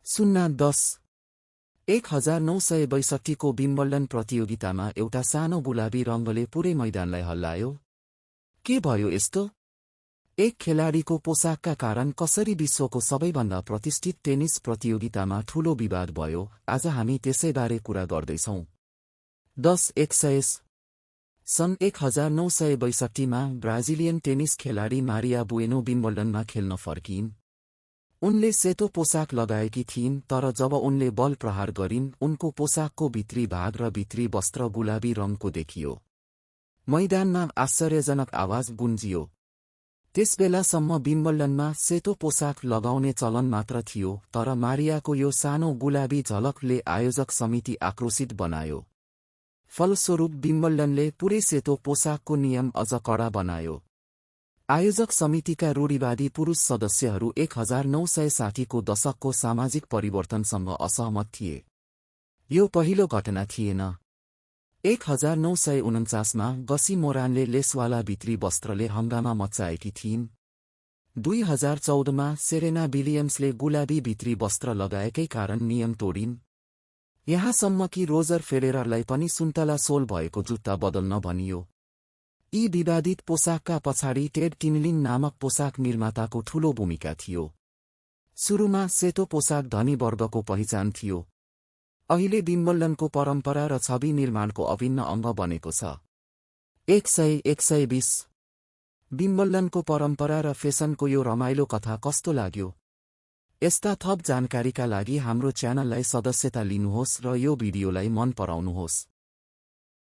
0-10 1962 को विम्बल्डन प्रतियोगितामा एउटा सानो गुलाबी रङ्गले पुरै मैदानलाई हल्लायो। के भयो यस्तो? एक खेलाडीको पोसाकका कारण कसरी विश्वको सबैभन्दा प्रतिष्ठित टेनिस प्रतियोगितामा ठूलो विवाद भयो, आज हामी त्यसैबारे कुरा गर्दैछौं। 10-1 सन् 1962 मा ब्राजिलियन टेनिस खेलाडी मारिया बुएनो विम्बल्डनमा खेल्न फर्किइन्। उनले सेतो पोसाक लगाएकी थिइन्, तर जब उनले बल प्रहार गरिन्, उनको पोसाकको भित्री भाग र भित्री वस्त्र गुलाबी रङको देखियो। मैदानमा आश्चर्यजनक आवाज गुन्जियो। त्यसबेलासम्म विम्बल्डनमा सेतो पोसाक लगाउने चलन मात्र थियो, तर मारियाको यो सानो गुलाबी झलकले आयोजक समिति आक्रोशित बनायो। फलस्वरूप विम्बल्डनले पुरै सेतो पोसाकको नियम अझ कडा बनायो। आयोजक समितिका रूढिवादी पुरुष सदस्यहरू 1960 को दशकको सामाजिक परिवर्तनसँग असहमत थिए। यो पहिलो घटना थिएन। 1949 मा गसी मोरानले लेसवाला भित्री वस्त्रले हंगामा मचाएकी थिइन्। 2014 मा सेरेना विलियम्सले गुलाबी भित्री वस्त्र लगाएकै कारण नियम तोडिन्। यहाँसम्म कि रोजर फेडेररलाई पनि सुन्तला सोल भएको जुत्ता बदल्न भनियो। यी विवादित पोसाकका पछाडि टेड टिनलिन नामक पोसाक निर्माताको ठूलो भूमिका थियो। सुरुमा सेतो पोसाक धनी वर्गको पहिचान थियो। अहिले विम्बल्डनको परम्परा र छवि निर्माणको अभिन्न अङ्ग बनेको छ। 100-120 विम्बल्डनको परम्परा र फेसनको यो रमाइलो कथा कस्तो लाग्यो? यस्ता थप जानकारीका लागि हाम्रो च्यानललाई सदस्यता लिनुहोस् र यो भिडियोलाई मन पराउनुहोस्।